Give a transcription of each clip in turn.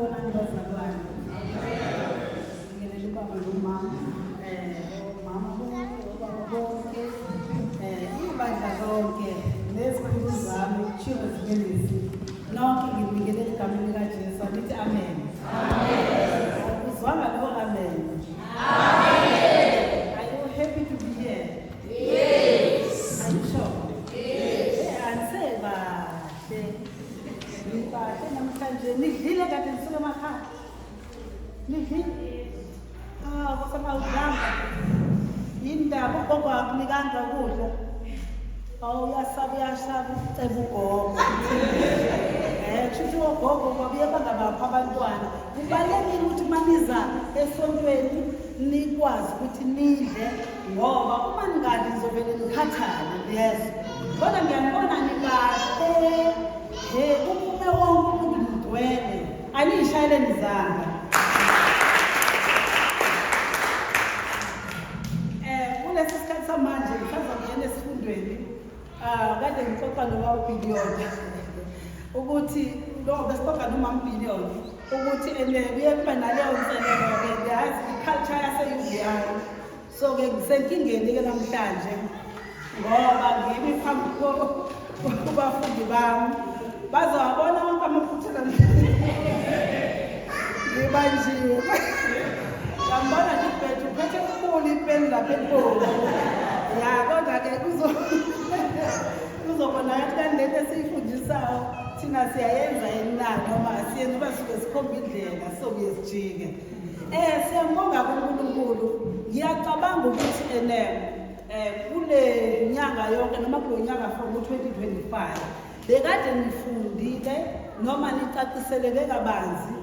Sanibonani bazalwane. Ngibingelela ubaba nomama. Omama bonke, obaba bonke. Ibandla lonke nezikhulu zami, Children's Ministry. Nonke ngibingelela egameni likaJesu. Angithi amen. Amen. Uzwanga lo amen. Amen. Are you happy to be here? Yes. Are you sure? Yes. Anisebahle. Nibahle namhlanje nidlile kade nisuke emakhaya. Nidlile? Ah, kusema udlanga. Yindaba ugogo akunikanga ukudla. Awu uyasaba uyasaba uceba ugogo. Kusho ogogo babuye bangabapha abantwana. Kubalulekile ukuthi uma niza esontweni nikwazi ukuthi nidle ngoba uma ningadli nizovele nikhathale niyezwa. Kodwa ngiyanibona nibahle. He kuphume wonke umuntu nigcwele. Aniyishayeleni izandla. Kulesi sikhathi samanje ngisazongena esifundweni. Ah, kade ngixoxa nobaba uBillion ukuthi lo besixoxa nomama uBillion ukuthi ene kuye kube naleyo nselelo-ke yazi i-culture yase-UVI. So-ke ngisenkingeni-ke namhlanje ngoba ngimi phambi kubafundi bami bazowabona wonke amaphutha namhlanje. Ngibanjiwe. Ngambona nje ubhethu uphethe elikhulu ipeni lapha elibomvu. Ya kodwa-ke kuzobonakala lento esiyifundisayo thina siyayenza yini na noma asiyenzi uba suke sikhomba indlela sobuye sijike. Siyambonga kuNkulunkulu. Ngiyacabanga ukuthi ene kule nyanga yonke noma kulo nyaka from u-2025 bekade nifundile noma nicaciseleke kabanzi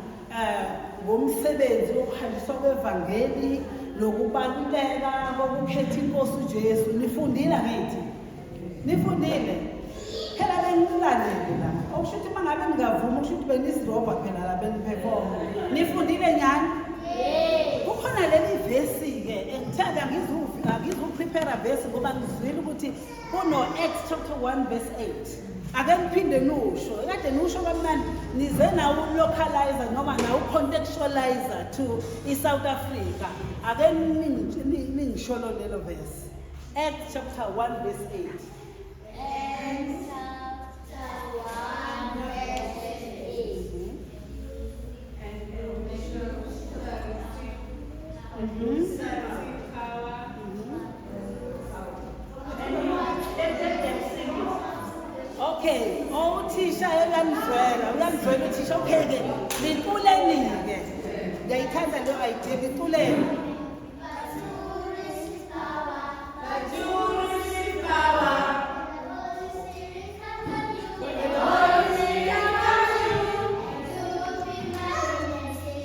ngomsebenzi wokuhanjiswa kwevangeli nokubaluleka kokukhetha inkosi uJesu. Nifundile angithi? Nifundile? Phela benilalele la. Okusho ukuthi uma ngabe ningavuma kusho ukuthi benizirobha phela la beniperform. Nifundile nyani? Kukhona leli vesi-ke engithanda angizuprepare vesi ngoba ngizwile ukuthi kuno-Acts chapter 1 verse 8. Ake niphinde nusho, kade nusho kamnandi nize nawo ulocalizer noma nawo ucontextualizer to i-South Africa. Ake ningisholo lelo verse. Acts chapter 1 verse 8. Acts chapter 1 verse 8. Okay, uthisha uyanizwela, uyanizwela uthisha. Okay ke, niculeni-ke. Ngiyayithanda leyo idea, niculeni.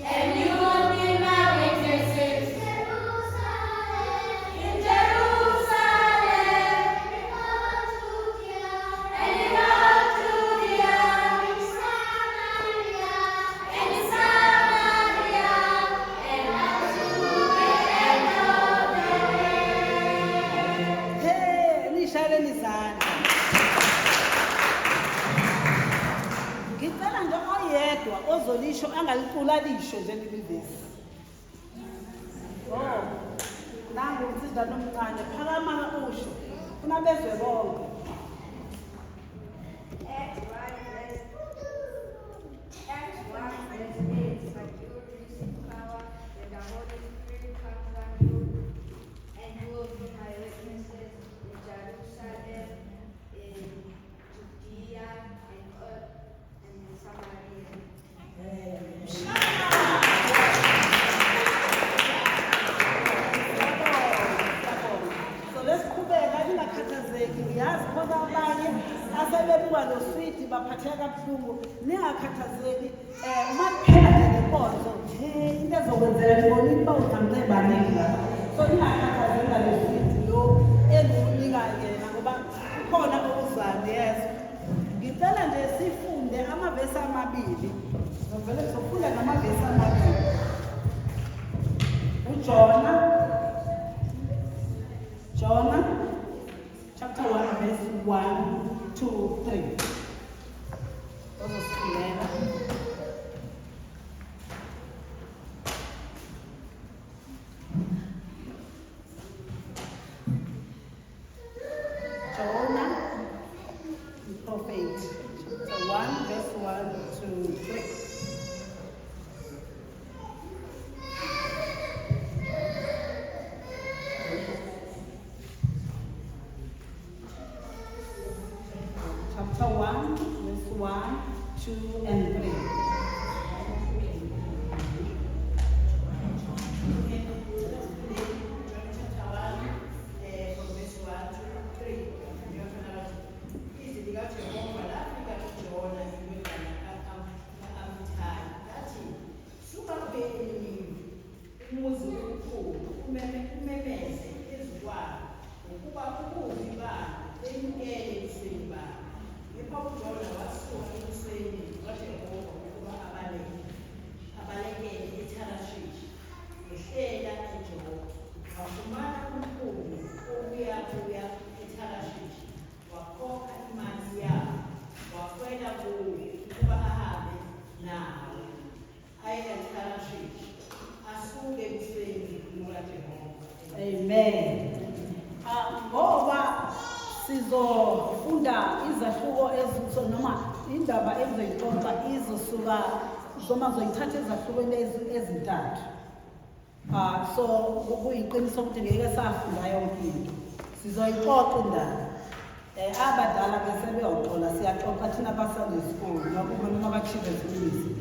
And you will be my witnesses in Jerusalem and in all Judea and in Samaria and unto the end of the world. Hey, nishayeleni izandla. Ngicela nje oyedwa ozolisho angalicula lisho nje leli vesi. Oh, nangu umsindane omncane, phakama usho. Funa bezwe bonke. Acts 1 verse Acts 1 verse 8. But you will receive power when the Holy Spirit comes on you, and you will be my witnesses in Jerusalem, in Judea, and in Samaria. So lesiqhubeka ningakhathazeki ngiyazi khona abanye asebebuka lo swidi baphatheka kabuhlungu ningakhathazeki uma kuphela nje lenkonzo he into ezokwenzeka nibonile uba ugqamqe baningi lapha so ningakhathazeki ngale swidi lo engiwunika yena ngoba kukhona okuzayo niyezwa. Ngicela nje sifunde amavesi amabili. Sizovele sofunda namavesi amabili. UJona Jona chapter 1 verse 1 2 3. Ozosifundela. and 3. Izwi likaJehova lafika kuJona indodana ka-Amithayi, lathi, Suka uye eNinive, umuzi omkhulu, umemeze phezu kwawo, ngokuba ububi babo benyukele ebusweni bami. Kepha uJona wasuka ebusweni bukaJehova ukuba abaleke, abalekele eTharashishi, wehlela eJopha. Wafumana umkhumbi obuyabuya eTharashishi, wakhokha imali yawo, wakhwela kuwo ukuba ahambe nawo aye eTharashishi, asuke ebusweni bukaJehova. Amen. Ah, ngoba sizofunda izahluko eziso noma indaba engizoyixoxa izosuka noma ngizoyithatha ezahlukweni ezintathu. Ah, so kuyiqiniso ukuthi ngeke safunda yonke into. Sizoyixoxa indaba. Abadala ke sebeyoxola siyaxoxa thina ba-Sunday school noma noma ba-children's ministry.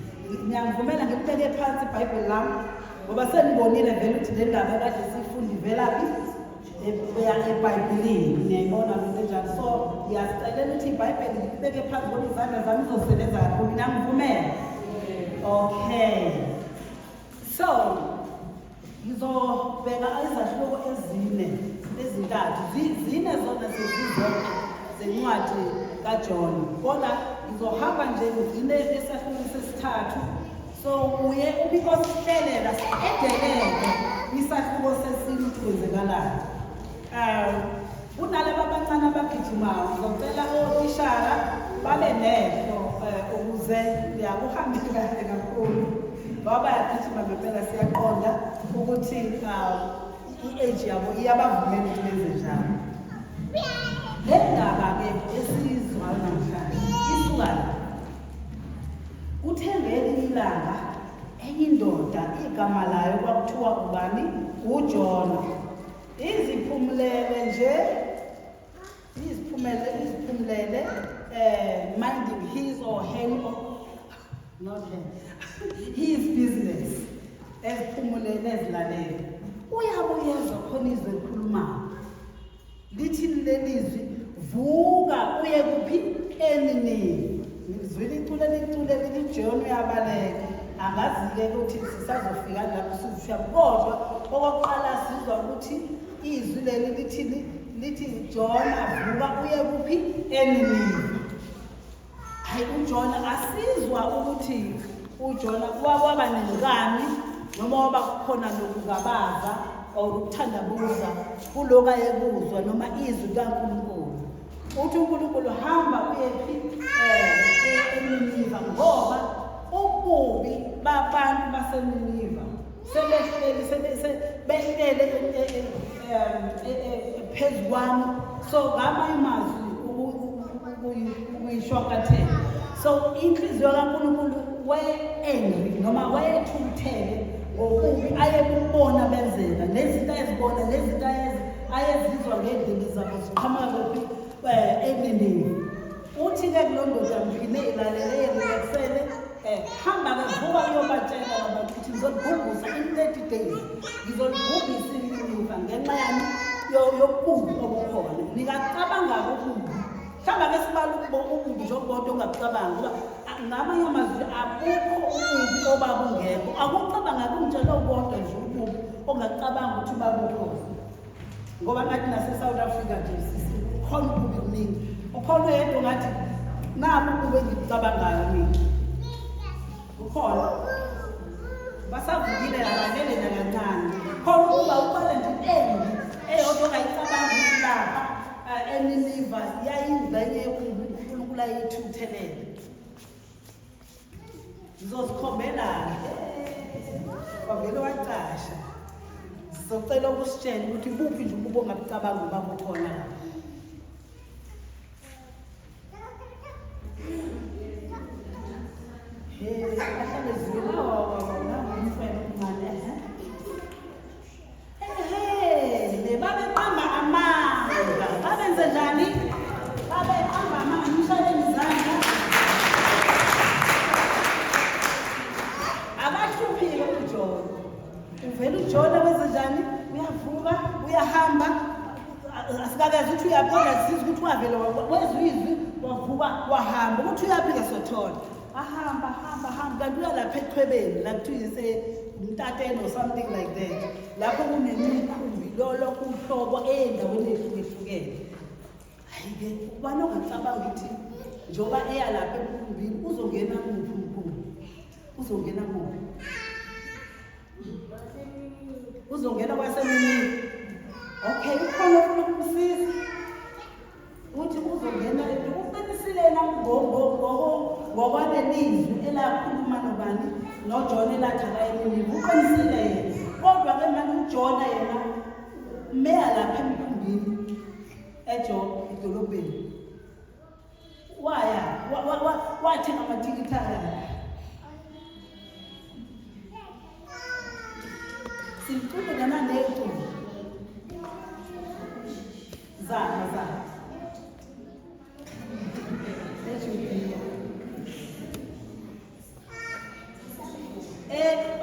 Niyangivumela ngikubeke phansi iBhayibheli lami ngoba senibonile vele ukuthi le ndaba ekade siyifunda ivelaphi eBhayibhelini. Niyayibona lento enjalo. So ngiyasicelela ukuthi iBhayibheli ngikubeke phansi ngoba izandla zami zizosebenza kakhulu. Niyangivumela? Okay. So ngizobheka izahluko ezine ezintathu zine zona sezizonke zencwadi kaJohn kodwa ngizohamba nje ngigcine esahlukweni sesithathu so uye ubikosihlelela siqedelele isahluko sesine ukuthi kwenzekalani. Kunalaba abancane abagijimayo ngizocela otishara babe nehlo ukuze yakuhambe kahle kakhulu ngoba bayagijima ngempela siyaqonda ukuthi i-age yabo iyabavumela ukuthi benze njalo. Le ndaba-ke esiyizwayo namhlanje isuka la. Kuthe ngelinye ilanga enye indoda igama layo kwakuthiwa ubani? UJona. Iziphumulele nje iziphumele iziphumulele minding his or her or not her his business eziphumulele ezilalele uyabuyezwa khona izwi elikhulumayo lithini lelizwi vuka uye kuphi eNinive ngizwile iculo elicule lithi John uyabaleka angazi-ke ukuthi sisazofika lapho sizofika kodwa okokuqala sizwa ukuthi izwi leli lithini lithi Jona vuka uye kuphi eNinive hayi uJona asizwa ukuthi uJona waba nenkani noma waba khona nokungabaza or ukuthandabuza kulokhu ayekuzwa noma izwi likaNkulunkulu uthi uNkulunkulu hamba uyephi eNiniva ngoba ububi babantu baseNiniva sebehleli behlele phezu kwami so ngamanye amazwi ukuyishwankathela so inhliziyo kaNkulunkulu waye-angry noma wayethukuthele ngokubi ayekubona benzeka nezinto ayezibona nezinto ayezizwa ngey'ndimi zabo ziqhamuka kuphi eNiniva uthi-ke kulo ndoda mphine ilalele yelulakusele hamba-ke vuka uyobatshela labantu ukuthi ngizolibhubhusa in 30 days ngizolibhubhisa iNiniva ngenxa yami yobubi obukhona ningacabanga-ke ububi mhlawumbe ake sibale ububi nje obubodwa ongabucabangi ngoba ngamanye amazwi abukho ububi obabungekho akucabanga kungitshela obodwa nje ububi ongacabanga ukuthi babukhona ngoba ngathi nase-South Africa nje khona ububi kuningi ukhona oyedwa ongathi nabu ububi engikucabangayo mina ukhona basavukile abalele nakancane khona ukuba ubale nje embi eyodwa ongayicabanga ukuthi lapha eNiniva yayingxenye yobubi uNkulunkulu ayithuthelele ngizozikhombela-ke wavele wacasha sizocela ukusitshela ukuthi ibuphi nje ububi ongabucabanga uba bukhona lapha Hey, ahlale ezwini umfana omncane ehe babeqamba amanga babenze njani babeqamba amanga nimshayele izandla. Asikakezwa ukuthi uyaphi kodwa sizwe ukuthi wavele wezwa izwi wavuka wahamba. Ukuthi uyaphi-ke sothola. Ahamba hamba hamba kanti uya lapha echwebeni la kuthiwa isemtateni or something like that. Lapho kunemikhumbi lolokhu uhlobo ey'ndaweni ey'hlukehlukene. Hhayi-ke ubani ongacabanga ukuthi njengoba eya lapha emkhumbini uzongena kuphi umkhumbi? Uzongena kuphi? Uzongena kwaseninini. Okay, ukhona ofuna ukumsiza? Uthi uzongena uqinisile yena ngokwalelizwi elakhuluma nobani noJona elathi akaye eNiniva. Uqinisile yena. Kodwa-ke manje uJona yena meya lapha emkhumbini eJopha edolobheni. Waya wathenga amathikithi akhe. Simcule nananeculo. Zama zama. Ejudiya.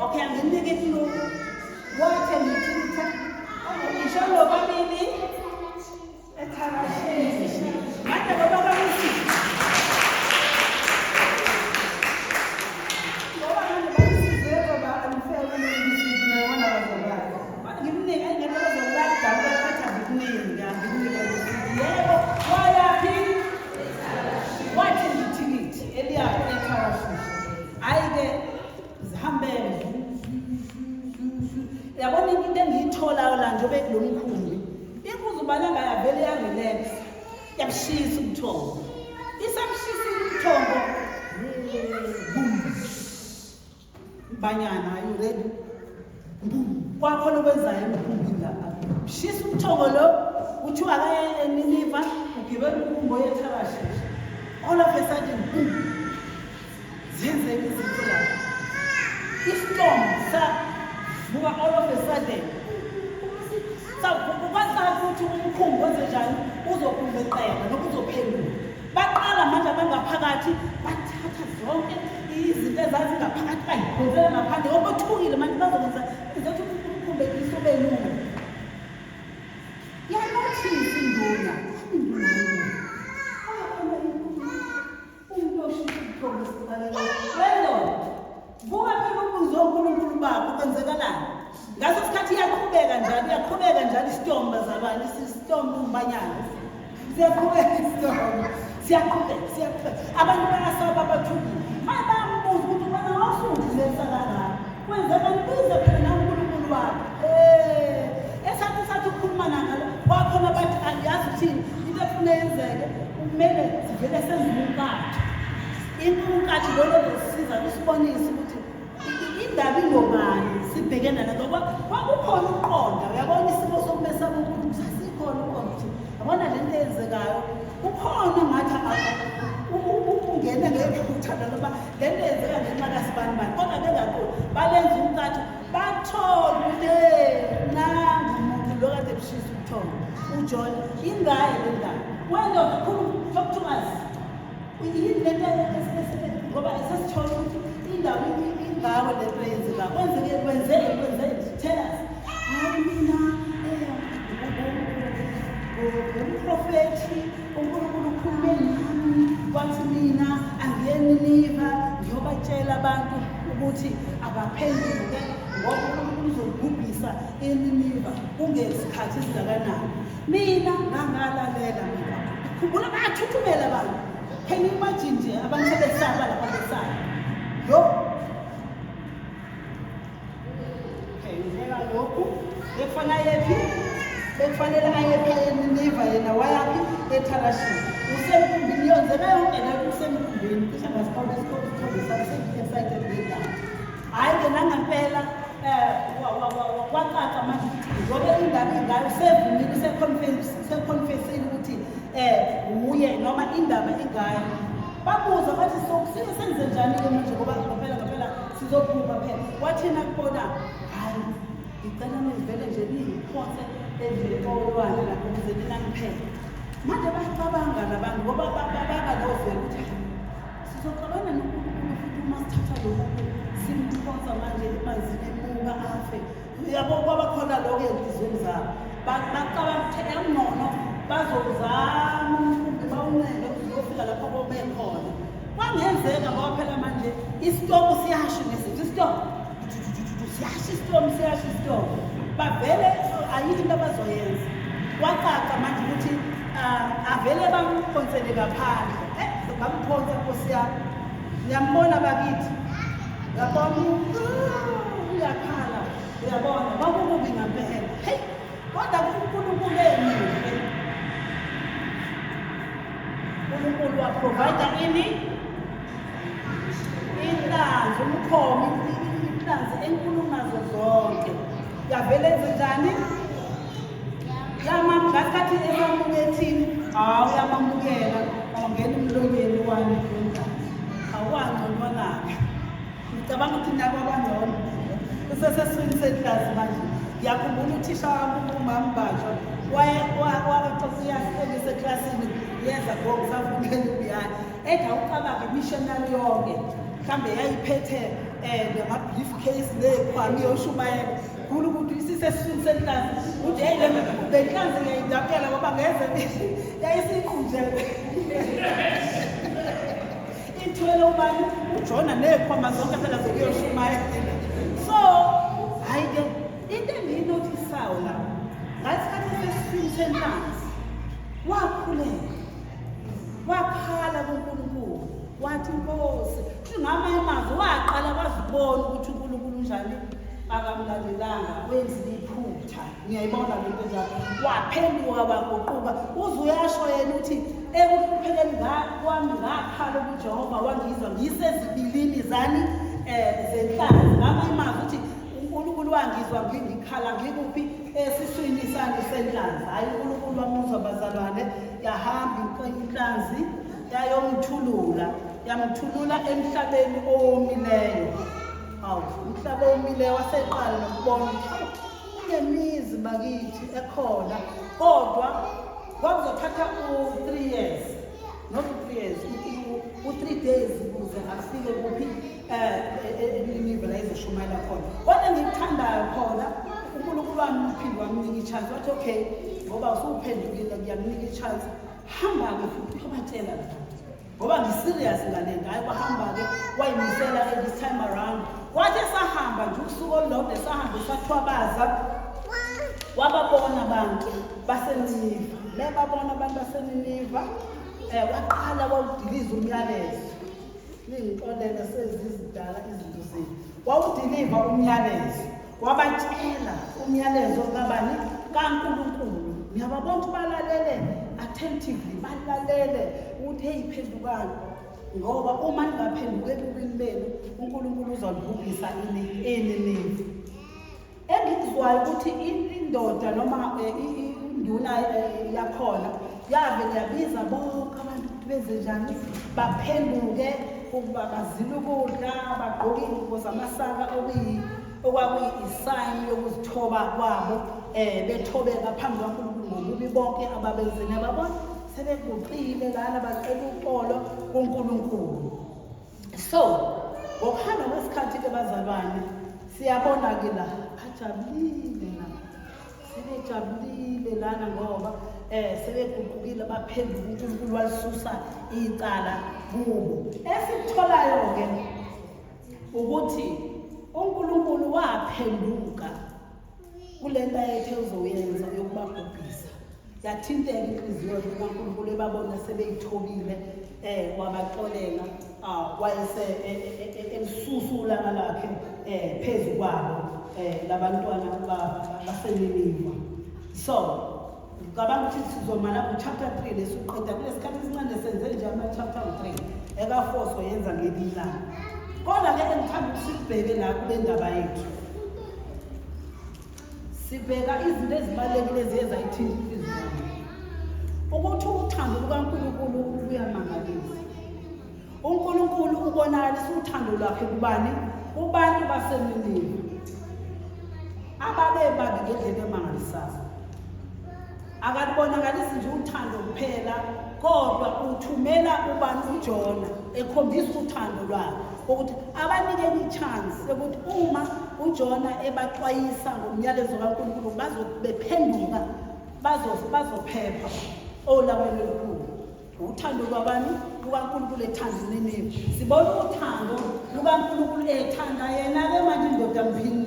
Okay, anginike clue. Wathenga ithikithi. Ngisho nobabili. Etharashishi. Manje ngoba bakuthi ngoba manje bakusize ngoba unfair ukuthi nayona bazolala. Manje ngimningi ayingane bazolala dabula thatha ngikuningi ngikunika yebo wayaphi wathenga ithikithi eliyaphi eTharashishi. Hhayi-ke zihambele yabona into engiyitholayo la njengoba ekulo mkhumbi inkuzubalanga yavele yarelax yabushisa ubuthongo isabushisile ubuthongo boom banyana are you ready boom kwakhona okwenzayo emkhumbini lapha shisa ubuthongo lo kuthiwa akaye eNiniva ugibela umkhumbi oye eTharashishi all of a sudden boom zenzeka izinto lapha istorm savuka all of a sudden kwacaca ukuthi umkhumbi wenze njani uzokumbeqela noma uzophenduka baqala manje abangaphakathi bathatha zonke izinto ezazingaphakathi bayiphonsela ngaphandle ngoba bothukile manje bazokwenza izothi umkhumbi isobe lula yanothisa induna induna Umuntu oshisa ubuthongo esibalekela. Wendoda, vuka phela ubuze onkulunkulu bakho kwenzekalani. Ngaso sikhathi iyaqhubeka njalo, iyaqhubeka njalo isitomu bazalwane, isitomu umbanyana. Siyaqhubeka isitomu. Siyaqhubeka, siyaqhubeka. Abantu bayasaba bathukile. Manje bayambuza ukuthi wena wawusungilesa kangaka. Kwenzekani bize phela naNkulunkulu wakho. Eh, esathi sathi ukukhuluma nangalo kwakhona bathi angiyazi ukuthini into efuna yenzeke kumele sivele senze umkatho. Umkatho lolo losiza lusibonise ukuthi indaba inobani sibhekene nayo ngoba kwakukhona ukuqonda uyabona isimo sokumesaba uNkulunkulu sasikhona ukuqonda ukuthi yabona le nto eyenzekayo kukhona ngathi ungene ngephutha noma le nto yenzeka ngenxa kasibani bani kodwa bengaqondi balenza umkatho bathole ukuthi nangu umuntu lo kade bushisa ubuthongo uJohn ingaye le ndaba wena ukhuluma talk to us yini le nto ngoba sesithola ukuthi indawo ingawe le nto eyenzeka kwenzeke kwenzeke kwenzeke tell us hayi mina ngumprofethi uNkulunkulu ukhulume nami wathi mina angiye eNiniva ngiyobatshela abantu ukuthi abaphenduke ngoba uNkulunkulu uzobhubhisa iNiniva kungesikhathi esingakanani. Mina ngangalalela mina. Khumbula bayathuthumela abantu. Can you imagine nje abantu sebesaba lapha besaba. Yo. Okay, ngibeka lokhu. Bekufanele ayephi? Bekufanele ayephi eNiniva yena wayaphi eTharashishi. Usemkhumbini yonzeka yonke le nto usemkhumbini. Cishe ngasibona isithombe sami sengi-excited ngendaba. Hhayi-ke nangempela um kwacaca manje ukuthi njengoba indaba ingayo usevumile useconfessile ukuthi um wuye noma indaba ingayo. Babuza bathi so sike senze njani-ke manje ngoba ngempela ngempela sizophuma phela. Wathina kubona hhayi ngicela nivele nje niyiphonse endlini olwandle lapho ukuze ninangiphele. Manje bayacabanga labantu ngoba baba novela ukuthi hayi sizoxabana noNkulunkulu futhi uma sithatha lokhu simphonsa manje emanzini emuka afe. Uyabo kwaba khona lokho ey'nhliziyweni zabo. Bacabanga ukuthi akungcono Bazowuzama umkhumbi bawuncenge uze uyofika lapho kome khona. Kwangenzeka ngoba phela manje isitomu siyasho ngesithi isitomu siyasho isitomu siyasho isitomu. Bavele ayikho into abazoyenza. Kwacaca manje ukuthi ah, avele bamphonsele ngaphandle. Eh, bamphonsa nkosi yami. Ngiyambona bakithi. Ngiyabona uyakhala. Uyabona kwakukubi ngampela. Hey, kodwa kuNkulunkulu emihle. uNkulunkulu waprovide ini inhlanzi umkhomo inhlanzi enkulu nazo zonke yavele enze njani ngasikhathi esamukethini hawu yamamukela wangena emlonyeni wami inhlanzi awangconwanake Ngicabanga ukuthi nabo abangcono. Useseswini senhlazi manje. Ngiyakhumbula uthisha wami umama Banjwa waye uyasifundisa eklasini yeza go ngisafundela ubiyane. Ethi awucabange missionary yonke. Mhlambe yayiphethe nama-brief case ney'khwama iyoshumayela. Khulu ukuthi isisesiswini senhlanzi. Uthi hey le nhlanzi ngiyayidabukela ngoba ngeze yayisiqunjelwe. Ithwele ubani uJona nezikhwama zonke phela zokuyoshumayela. So hayi ke into engiyinothisayo la ngasikhathi sesiswini senhlanzi wakhuleka wakhala kuNkulunkulu wathi Nkosi ngamanye amazwi waqala wazibona ukuthi uNkulunkulu unjani akamlalelanga wenzile iphutha Ngiyayibona le nto njalo. Waphenduka waguquka. Uze uyasho yena ukuthi ekuhluphekeni kwami ngakhala kuJehova wangizwa ngisezibilini zani zenhlanzi. Ngamanye amazwi uthi uNkulunkulu wangizwa ngikhala ngikuphi esiswini sami senhlanzi. Hhayi uNkulunkulu wamuzwa bazalwane, yahamba inhlanzi yayomthulula, yamthulula emhlabeni owomileyo. Hawu, umhlaba owomileyo waseqala nokubona ukuthi hawu Kunemizi bakithi ekhona kodwa kwakuzothatha u-three years not u-three years u-three days ukuze afike kuphi eNinive la ezoshumayela khona. Kodwa engikuthandayo khona uNkulunkulu wami uphinde wamnika i-chance wathi okay ngoba usuphendukile ngiyakunika i-chance hamba-ke futhi uyobatshela ngoba ngi-serious ngale nto hhayi kwahamba-ke wayimisela-ke this time around wathi esahamba nje usuku olulodwa esahamba esathwabaza wababona abantu baseniniva bebabona abantu baseniniva um waqala wawudiliza umyalezo ningixolele sezizidala izinto zenu wawudiliva umyalezo Wabatshela umyalezo kabani? KaNkulunkulu. Ngiyababona ukuthi balalele attentively, balalele ukuthi hey phendukani. Ngoba uma ningaphenduki ebubini benu, uNkulunkulu uzolibhubhisa ini iNiniva. Engikuzwayo ukuthi indoda noma induna yakhona yavele yabiza bonke abantu ukuthi benze njani baphenduke ukuba bazile ukudla bagqoke iy'ngubo zamasaka okuyi okwakuyi-sign yokuzithoba kwabo um bethobeka phambi kaNkulunkulu ngobubi bonke ababenzile babona sebeguqile lana bacela uxolo kuNkulunkulu. So ngokuhamba kwesikhathi-ke bazalwane siyabona-ke la bajabulile la sebejabulile lana ngoba sebeguqukile baphenduka uNkulunkulu walisusa icala kubo. Esikutholayo-ke ukuthi uNkulunkulu waphenduka kule nto ayethe uzoyenza yokubabhubhisa yathinteka inhliziyo kaNkulunkulu ebabona sebeyithobile wabaxolela wayese elisusa ulaka lakhe phezu kwabo labantwana baseNiniva. So Ngicabanga ukuthi sizoma lapho chapter 3 lesuqeda kulesikhathi esincane senze nje ama chapter 3 eka 4 soyenza ngelinye ilanga. Kodwa ke engithanda ukuthi sikubheke la kule ndaba yethu. Sibheka izinto ezibalulekile eziyenza ithinta inhliziyo yami. Ukuthi uthando lukaNkulunkulu luyamangalisa. UNkulunkulu ubonakalisa uthando lwakhe kubani? Kubantu baseNiniva ababebabi ngendlela emangalisayo. Akalibonakalisi nje uthando kuphela kodwa uthumela ubani uJona ekhombisa uthando lwakhe ukuthi abanikeni i-chance yokuthi uma uJona ebaxwayisa ngomyalezo kaNkulunkulu bazobephenduka bazophepha. Olakweni olukhulu. Uthando lwabani? LukaNkulunkulu ethanda iNiniva. Sibona uthando lukaNkulunkulu ethanda yena-ke manje indoda mphini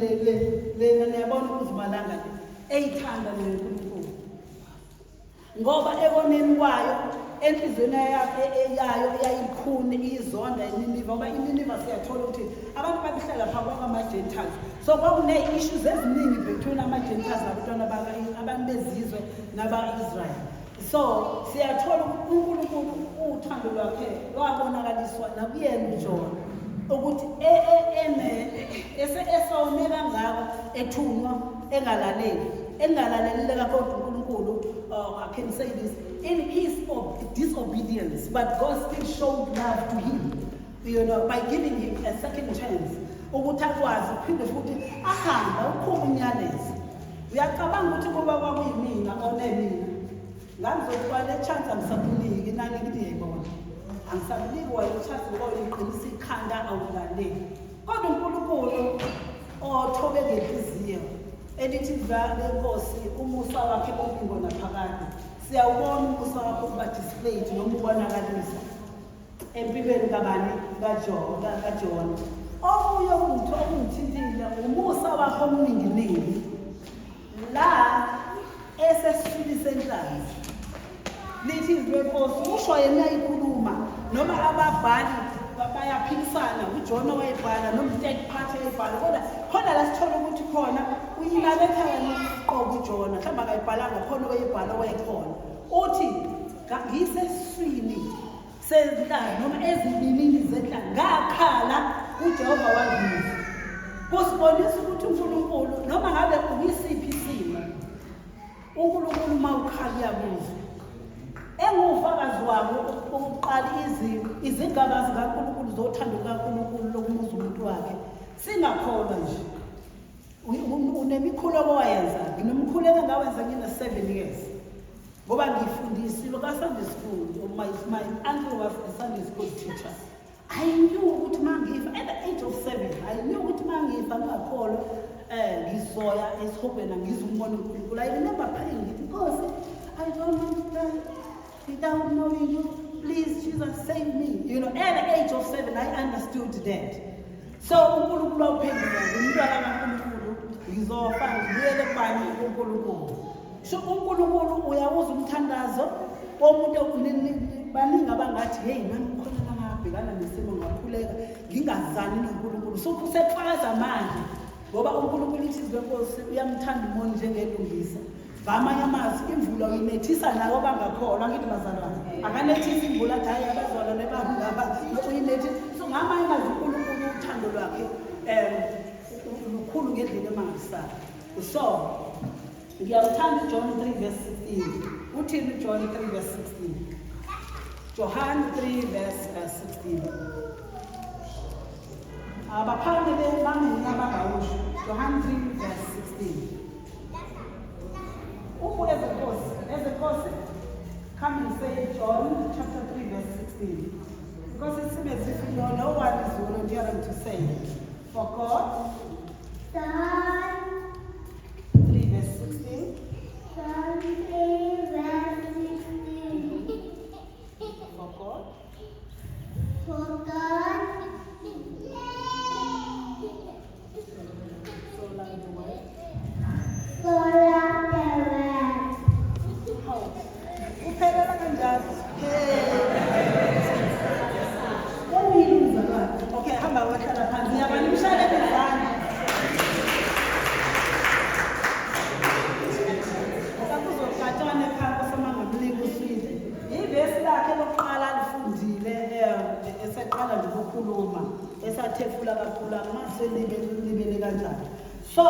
lena niyabona ukuzimalanga le eyithanda noNkulunkulu. Ngoba ekoneni kwayo enhliziyweni yayo yayilikhuni iyizonda iNiniva ngoba iNiniva siyathola ukuthi abantu babehlala pha kwakama-Gentiles. So kwakune-issues eziningi between ama-Gentiles nabantwana abantu bezizwe naba-Israel. So siyathola ukuthi uNkulunkulu uthando lwakhe lwabonakaliswa nakuyena uJona ukuthi esone kangaka ethunywa engalaleli engalalelile kodwa uNkulunkulu I can say this in his disobedience, but God still showed love to him, by giving him a second chance ukuthi akwazi uphinde futhi ahambe uqhuba umyalezo. Uyacabanga ukuthi kuba kwakuyimina onemina ngangizokuba le chance angisakuniki nani ngithi yayibona angisakuniki wena chance ngoba uyiqinisa ikhanda awulaleli. Kodwa uNkulunkulu othobe ngenhliziyo elithi lenkosi umusa wakhe umpingo naphakade, siyawubona umusa wakhe ukuba displayed noma ubonakalisa empilweni kabani kaJona. Okunye okungithintile umusa wakhe omninginingi la esesiswini senhlanzi. Lithi izwi lenkosi usho yena ikhuluma noma ababhali bayaphikisana uJona wayebhala noma third party wayebhala, kodwa khona la sithola ukuthi khona uyilaletha yena uqobo uJona, mhlawumbe akayibhalanga khona wayebhala wayekhona. Uthi ngisesiswini senhlanzi noma ezibilini zenhlanzi ngakhala uJehova wangizwa. Kusibonisa ukuthi uNkulunkulu noma ngabe ukuyisiphi isimo, uNkulunkulu uma ukhala uyakuzwa. Enguwufakazi wabo ukuqala izigaba zikaNkulunkulu zothando lukaNkulunkulu lokumuza umuntu wakhe. Singakholwa nje. Unemikhuleko owayenza, nginomkhuleko engawenza ngina-7 years. Ngoba ngifundisiwe ka-Sunday school, my uncle was a Sunday school teacher. I knew ukuthi mangifa at the age of 7, I knew ukuthi mangifa ngingakholwa ngizoya esihogweni angizubona uNkulunkulu. I remember praying ngithi Nkosi, I don't want to die without knowing you. Please Jesus save me. At the age of 7 I understood that. So uNkulunkulu wawuphendula ngumntwana kaNkulunkulu, ngizofa ngibuyele kubani uNkulunkulu. So uNkulunkulu uyawuza umthandazo womuntu baningi abangathi hey nami khona la ngabhekana nesimo ngakhuleka ngingazani noNkulunkulu. So kusefakaza manje ngoba uNkulunkulu ithi izwi lenkosi uyamthanda umuntu njengelungisa. Ngamanye amazwi imvula uyinethisa nawo bangakholwa ngithi bazalwane akanethisi imvula athi hayi abazalwane bami laba uyinethisa. So ngamanye amazwi uNkulunkulu uthando lwakhe lukhulu ngendlela emangalisayo. So ngiyawuthanda uJohn 3 verse 16. Uthini uJohn 3 verse 16? John 3 verse 16. Abaphambi bamini abangawusho. John 3 verse 16. Ubu ezenkosi, come and say John chapter 3 verse 16. Because it seems as if no one is volunteering to say it. For God, John 3 verse 16. John 3 verse 16. For God, For God, so loved the world. so loved the world. Hawu. Uphelela kanjalo. Umile umzalwane. Okay, hamba wahlala phansi. Ngiyabona imshayele izandla. Ngoba kuzogatshana ekhaya osemangamnika uswidi. Ivesi lakhe lokuqala alifundile eseqala nje ukukhuluma esathefula kakhulu amase libele kanjani. So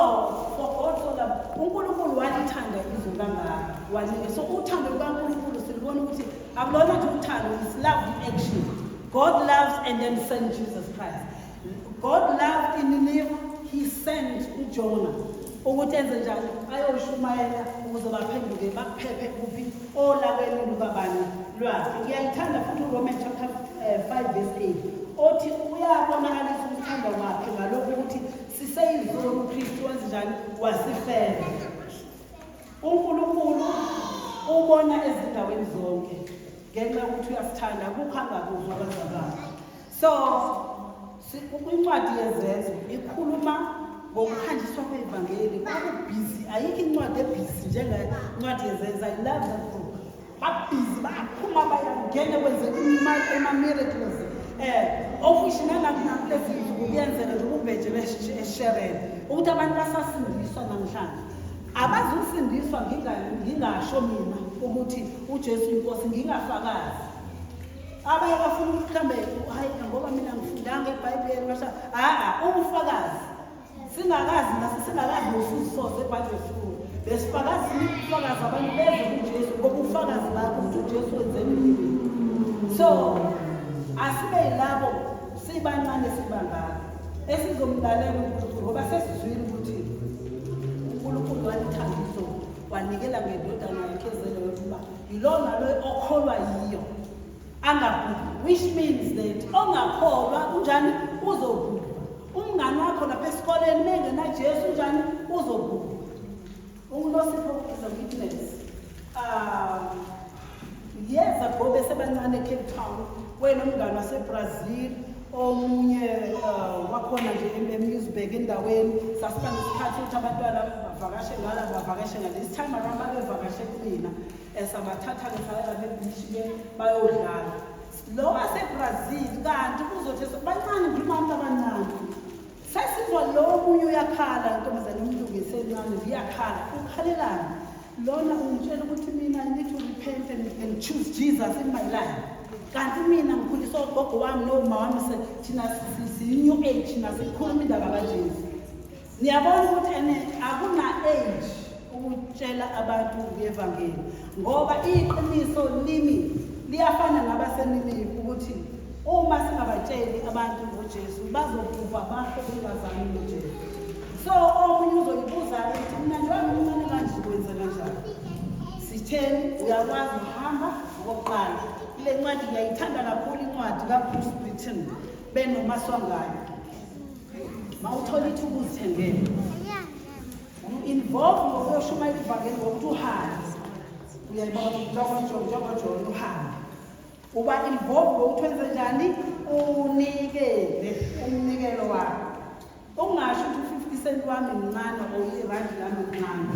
for God so loved, uNkulunkulu walithanda izwe kangaka wanika. So uthando lukaNkulunkulu silubona ukuthi akulona nje uthando, it's love in action. God loves and then sent Jesus Christ. God loved in Nineveh, he sent uJonah ukuthi enze njani ayoshumayela ukuze baphenduke baphephe kuphi olakeni lukabani lwakhe. Ngiyayithanda futhi uRomans chapter 5 verse 8 othi uyabonakalisa ukuthanda kwakhe ngalokhu ukuthi siseyizoni uKristu wenze njani wasifela. uNkulunkulu Ubona ezindaweni zonke ngenxa yokuthi uyasithanda, akukho angakuzwa abazalwane. So incwadi yeZenzo ikhuluma ngokuhanjiswa kwevangeli. Kwakubhizi, ayikho incwadi ebhizi njengencwadi yeZenzo. I love that book. Babhizi, bayaphuma, bayangena, kwenzeka ama-miracles, of which nanakulezi nsuku kuyenzeka nje ububheje esherele ukuthi abantu basasindiswa namhlanje. Abazusindiswa ngingasho mina ukuthi uJesu inkosi, ngingafakazi. Abanye bafuna ukuthi mhlambe, hayi, ngoba mina ngifundanga eBhayibheli, basha a ubufakazi singakazi singakazi nosuzisoze eBhayibheli school, besifakazi ubufakazi, abantu beze kuJesu ngoba ubufakazi bakho ukuthi uJesu wenzeni empilweni. So asibe yilabo, sibancane sibangaka, esizomlalela uNkulunkulu, ngoba sesizwile ukuthi uNkulunkulu walithanda izolo, wanikela ngendodana yakhe ezele yokuba yilona loyo okholwa yiyo angabhubhi, which means that ongakholwa unjani? Uzobhubha. Umngani wakho lapha esikoleni mengenaJesu unjani? Uzobhubha. UNosipho is a witness. Years ago besebancane eCape Town, wena umngani waseBrazil, omunye wakhona nje eMuizenberg endaweni, sasiba nesikhathi ukuthi abantwana bavakashe ngala, bavakashe ngala. This time around babevakashe kumina, sabathatha-ke saya lapha ebhishi-ke bayodlala. Lo waseBrazil kanti kuzothi bancane, ngikhuluma abantu abancane, sesizwa lo omunye uyakhala, intombazane umlungu esencane iyakhala. Ukhalelani lona? Ungitshela ukuthi mina I need to repent and choose Jesus in my life, kanti mina ngikhuliswa ugogo wami noma wami, thina siyi-new age, thina sikhuluma indaba kaJesu. Niyabona ukuthi ene akuna-age ukutshela abantu ngevangeli, ngoba iqiniso limi liyafana nabaseNinive, ukuthi uma singabatsheli abantu ngoJesu bazobhubha bafe bengazani noJesu. So omunye uzoyibuza-ke ukuthi mina njengoba ngimncane kanje kwenze kanjani? Sitheni? Uyakwazi ukuhamba. Okokuqala, kule ncwadi ngiyayithanda kakhulu, incwadi kaBruce Britton benoMaswanganyi, mawuthola ithuba uzithengele. U-involve ngokuyoshumayela ivangeli ngokuthi uhambe, uyayibona, njengoJohn, uhambe. Uba involve ngokuthi wenze njani? Unikele umnikelo wakho. Ungasho ukuthi u-50 cent wami mncane or irandi lami mncane.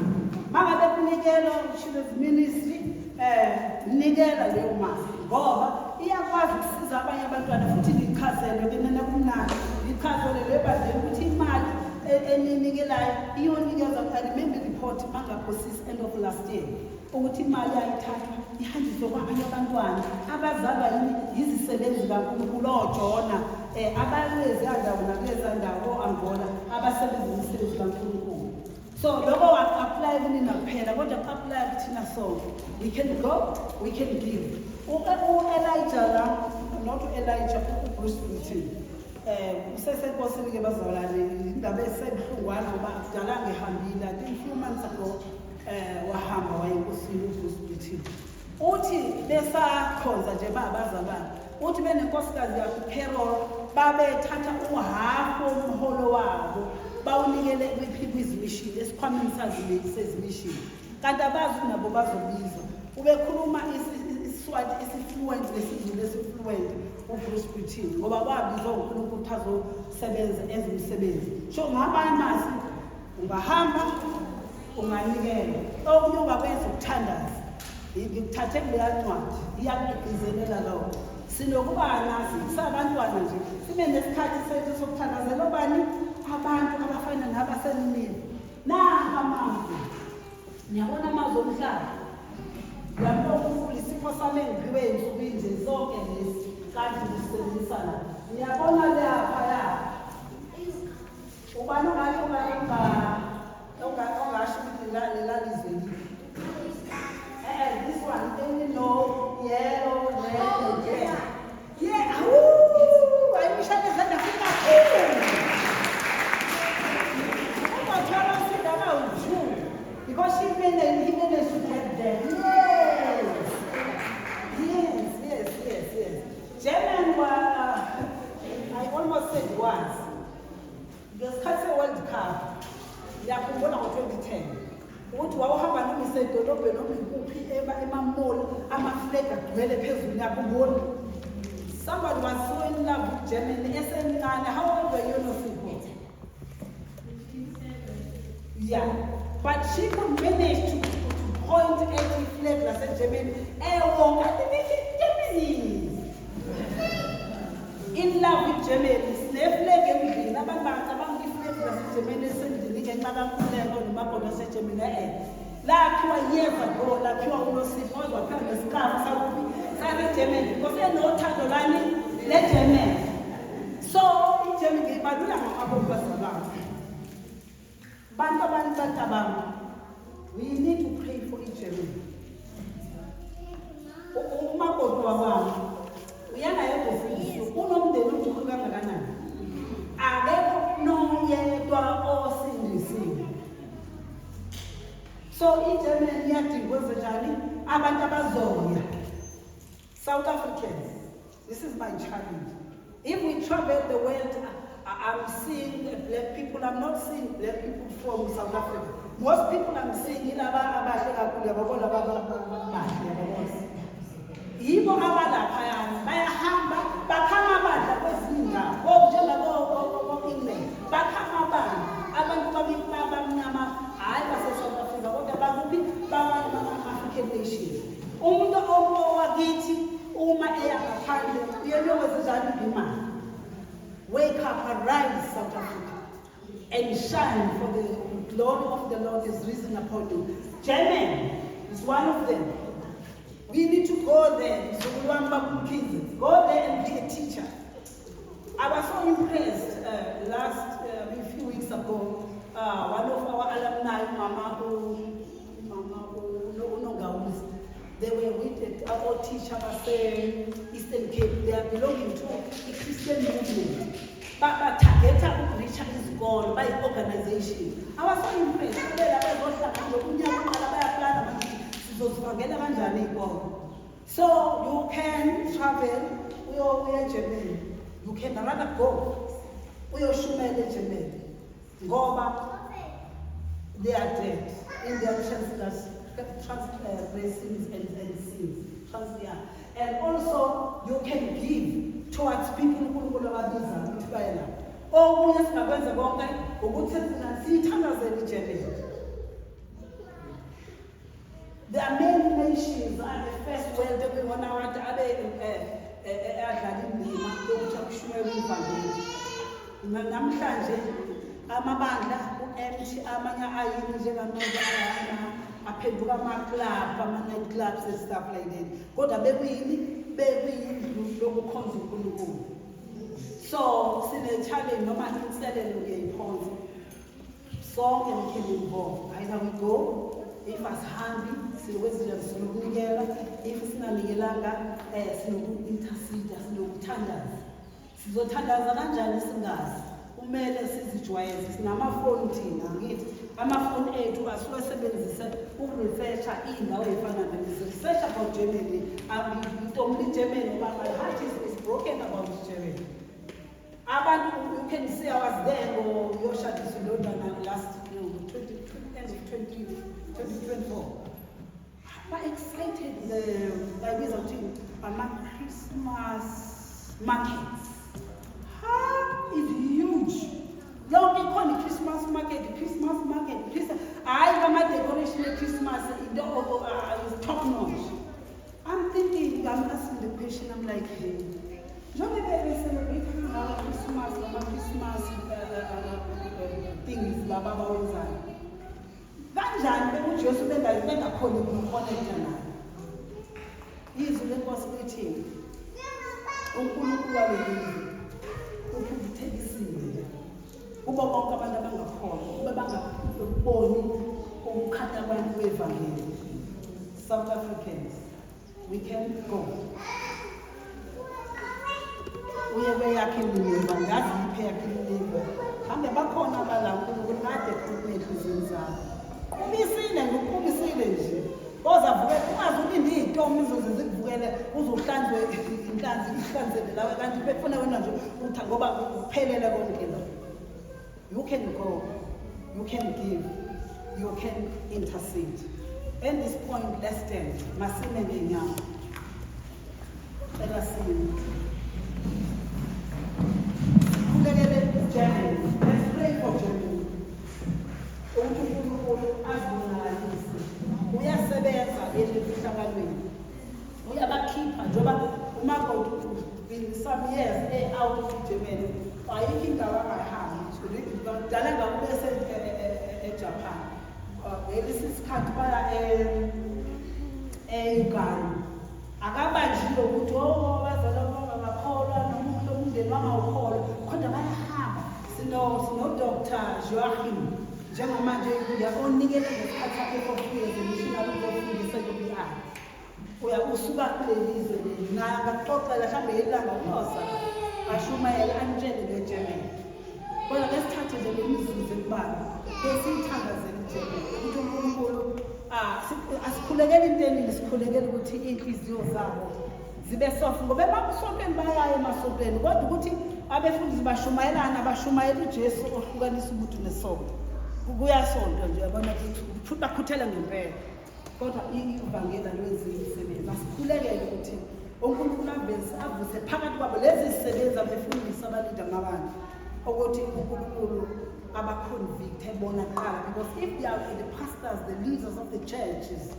Mangabe kunikelwa children's ministry, nikela leyo mali, ngoba iyakwazi ukusiza abanye abantwana. Futhi nichazelwe ke nina, kumnandi, nichazele le bandleni ukuthi imali eninikelayo iyonikeza. I remember report mangaphosisi end of last year ukuthi imali ayithathwa ihanjiswe kwabanye abantwana abazalwa yini? Yizisebenzi kaNkulunkulu, oJona, abakuleziya ndawo nakuleziya ndawo, o-Angola, abasebenza imisebenzi kaNkulunkulu. So lokho aku-apply kunina kuphela, kodwa ku-apply kuthina sonke. We can go, we can give. U-Elijah la, not u-Elijah, uBruce Britton, usesenkosini-ke bazalwane. Indaba esebuhlungwana ngoba akudalanga ehambile. I think few months ago wahamba waya enkosini uBruce Britton. Uthi besakhonza nje babazalwane, uthi benenkosikazi yakhe uCarol, babethatha uhafu womholo wabo bawunikele kwizimishini, esikhwameni sezimishini, kanti abazi nabo bazobizwa. Ubekhuluma isiSwati esi-fluent nesiZulu esi-fluent uBruce Britton, ngoba wabizwa uNkulunkulu ukuthi azosebenza, enze umsebenzi. So ngamanye amazwi, ungahamba, unganikela. Okunye ungakwenza ukuthandaza. Ngikuthathe kuleya ncwadi, iyakugcizelela lokho. Sinokuba sabantwana nje sibe nesikhathi sethu sokuthandazela obani? Abantu abafana nabaseNinive. Nanka amazwi, niyabona, amazwi omhlaba. Ngiyabonga umfula, isipho sami engiphiwe ey'nsukwini nje zonke lezi kanti ngisebenzisa la. Niyabona laphaya, ubani ongasho ukuthi lela lizwe liphi? This one, no, yellow, red and red. Yeah, awu, ayimshade izandla kakhulu. Ungathola usizo abawu-two because she managed, he managed to get there. Yes. German was, I almost said was. Ngesikhathi se-World Cup, ngiyakhumbula ngo-2010. Ukuthi wawuhamba noma isedolobheni noma ikuphi ema-mall, ama-flag agcwele phezulu, ngiyakhumbula. Somebody was so in love with Germany esemncane. How old were you, Nosipho? Yeah, but she could manage to point at i-flag laseGermany ewonke, athi nithi Germany. In love with Germany. Sine-flag endlini, abantu bangacabanga i-flag laseGermany esendlini ngenxa kaNkululeko nomakoti waseGermany. E-e, lakhiwa years ago, lakhiwa uNosipho, waze waphiwa nesikafu sakuphi, saseGermany, because enothando lani le-Germany. So iGermany ngiyibalula ngamabomu bazalwane. Bantu, abantu bacabanga, we need to pray for iGermany. Umakoti wakwami uyangayedwa ufundisiwe, unomndeni omkhulu kangakanani, akekho noyedwa osindisiwe. So iGermany iyadinga kwenzenjani? Abantu abazoya. South Africans, this is my challenge. If we travel the world, I'm seeing black people. I'm not seeing black people from South Africa. Most people I'm seeing yilaba abahle kakhulu, yababona, bahle, yababona, yibo abalaphayana, bayahamba bakha amabandla kwezinye indawo, njengabo-England, bakha amabandla abantu bamnyama, hhayi base-South Africa, kodwa bakuphi, bama-African nations. Umuntu owakithi uma eya ngaphandle uyelokwenza njani imali? Wake up, arise, South Africa, and shine, for the glory of the Lord is risen upon you. Germany is one of them. We need to go there. Mzukulu wami, Baba Mkhize, go there and be a teacher. I was so impressed last a few weeks ago. One of our alumni, Mama Unongawuzi, they were with our teacher base Eastern Cape. They are belonging to a Christian movement. Batargeta ukureacha izikolo bayi-organization. I was so impressed. Bela bezohlangana nje unyaka uqala, bayaplana manje sizozifakela kanjani iy'kolo. So you can travel uye eGermany. You can rather go uyoshumela eGermany ngoba they are dead in their transgressions and sins. Yeah. And also you can give towards people uNkulunkulu ababiza ukuthi baye lapho. Okunye singakwenza konke ukuthi siyithandazele iGermany. There are many nations are the first world ekuyiwona abantu abe adlala indima yokuthi akushumayela ivangeli. Namhlanje amabandla u-empty, amanye ayini njengamanje aphenduka ama-club, ama-night clubs and stuff like that. Kodwa bekuyini? Bekuyindlu yokukhonza uNkulunkulu. So sine-challenge noma inselelo, ngiyayiphonsa. Sonke we can involve. Either we go, if asihambi sinokwenza, sinokunikela. If singanikelanga, sinoku-intercede, sinokuthandaza. Sizothandaza kanjani singazi? Kumele sizijwayeze. Sinamafoni thina, ngithi amafoni ethu asiwasebenzise ukuresearcha iy'ndawo ey'fana nalezi. Research about Germany. Ngitomula iGermany ngoba my heart is broken about Germany. Abantu, you can see I was there ngoyoshadisa indodana last, 20, end of 20, 2024. Ba-excited, the bayibiza ukuthi ama-Christmas markets. Ha, is huge. Yonke ikhona i-Christmas market, i-Christmas market, Christmas. Hhayi, ama-decoration e-Christmas into is top notch. I'm thinking, I'm asking the question, I'm like, hey, njengoba be-celebrate kangaka Christmas, ngama-Christmas things laba abawenzayo, kanjani bekuJesu bengakhoni ukuconnecta naye? Izwi lenkosi lithini? UNkulunkulu waleli zwe uphumputhekisile kubo bonke abantu abangakholwa kube bangaboni ukukhanya kwenu kwevangeli. South Africans, we can go uye kweyakhe iNineva. Ngazi yiphi eyakhe iNineva, hambe bakhona abala uNkulunkulu kade ekhuluma ey'nhliziyweni zabo. Qubisile, ngikuqubisile nje, ozavuke ungaze ulinde iy'tomi izoze zikuvukele, uze uhlanzwe inhlanzi ihlanzele lawe, kanti befuna wena nje uthi ngoba kuphelele konke lo. You can go, you can give. You can intercede. At this point, let's stand. Masime ngenyawo. Cela sime. Sikhulekele Germany. Let's pray for Germany. Ukuthi uNkulunkulu azibonakalise. Uyasebenza emfihlakalweni. Uyabakhipha njengoba umakoti been some years out of Germany. Ayikho indawo angayihambi. Kudala ngakube eJapan. Ngelesi isikhathi baya e-Uganda. Akabanjiwe ukuthi oh abazali bangakholwa noma umuntu umndeni wangawukholwa, kodwa bayahamba. Sino Dr. Joachim njengamanje uya onikele ngesikhathi sakhe for 2 years missionary uzofundisa e-UPI. Uya usuka kuleli zwe leli naye angakuxoxela mhlawumbe ngelanga uyoza ashumayele anitshele ngeGermany. Kodwa ke sithathe nje le mizuzu ekubalwa besiyithandazele iGermany ukuthi uNkulunkulu asikhulekele into eningi, sikhulekele ukuthi iy'nhliziyo zabo zibe soft, ngoba emasontweni bayayo emasontweni, kodwa ukuthi abefundisi bashumayelana, bashumayela uJesu ohlukanisa umuntu nesonto. Kuyasontwa nje, yabona, futhi bakhuthele ngempela, kodwa ivangeli alwenziwe imisebenzi. Asikhulekele ukuthi uNkulunkulu aveze avuse phakathi kwabo lezi zisebenzi, abefundisi abalida amabandla, ukuthi uNkulunkulu abaconvicte bona kuqala, because if they are the pastors, the leaders of the churches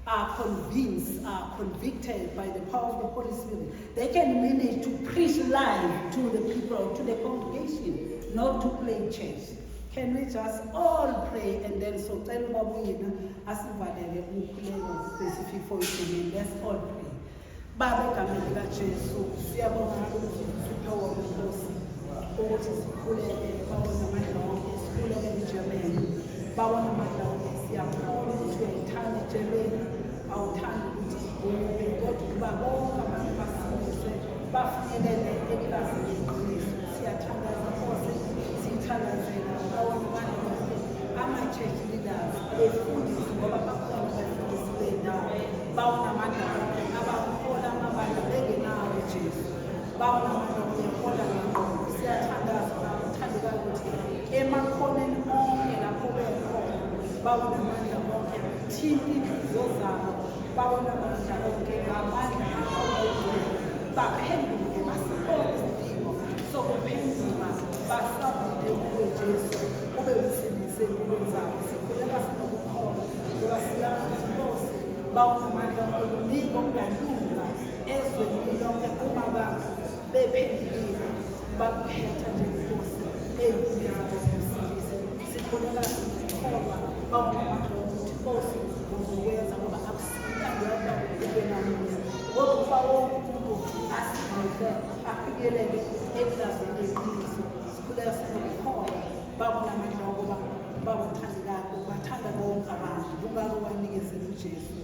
are convinced, are convicted by the power of the Holy Spirit, they can manage to preach life to the people, to the congregation, not to play church. Can we just all pray and then so cela ubaba uyena asivalele umkhuleko specific for iGermany. Let's all pray. Baba, egameni likaJesu, siyabonga ukuthi usiphe wona, Nkosi, ukuthi sikhuleke. Baba namandla wonke, sikhuleke iGermany. Baba namandla wonke, siyakholwa ukuthi uyayithanda iGermany, awuthandi ukuthi ibhubhe, kodwa ukuba bonke abantu basindiswe bafinyelele ekulazini iqiniso. Siyathandaza, Nkosi, siyithandazela, Baba namandla wonke, ama-church leaders, abefundisi, ngoba bakhona abefundisi bendawo, Baba namandla wonke, abahola amabandla bengenawo uJesu. Baba namandla wonke, uyahola ngengqondo. Siyathandaza, Baba uthandekayo, ukuthi emakhoneni onke lapho bekhona, Baba namandla wonke, thinta inhliziyo zabo, Baba namandla wonke, ngamandla akho oyingcwele, baphenduke, basibone isidingo sokuphenduka, basabile kuwe Jesu, ube usindise empilweni zabo. Sikhuleka sinokukholwa ngoba siyazi ukuthi, Nkosi, Baba namandla wonke, kuningi okungalunga ezweni lonke uma abantu bephendukile bakukhetha njengenkosi ey'mpilweni zabo zomsindisi. Sikhuleka sikholwa, Baba namandla wonke, ukuthi, Nkosi, uzokwenza, ngoba akusintando yakho ube namunye, kodwa ukuba wonke umuntu asindise afinyelele ekulazini iqiniso. Sikhuleka sinokukholwa, Baba namandla, ngoba Baba uthandekayo, bathanda bonke abantu, kungako wanikezela uJesu.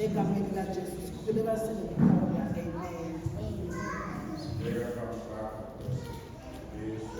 Egameni likaJesu sikhuleka sinokukholwa, amen. Beka phambi kwakho, Nkosi, Yesu.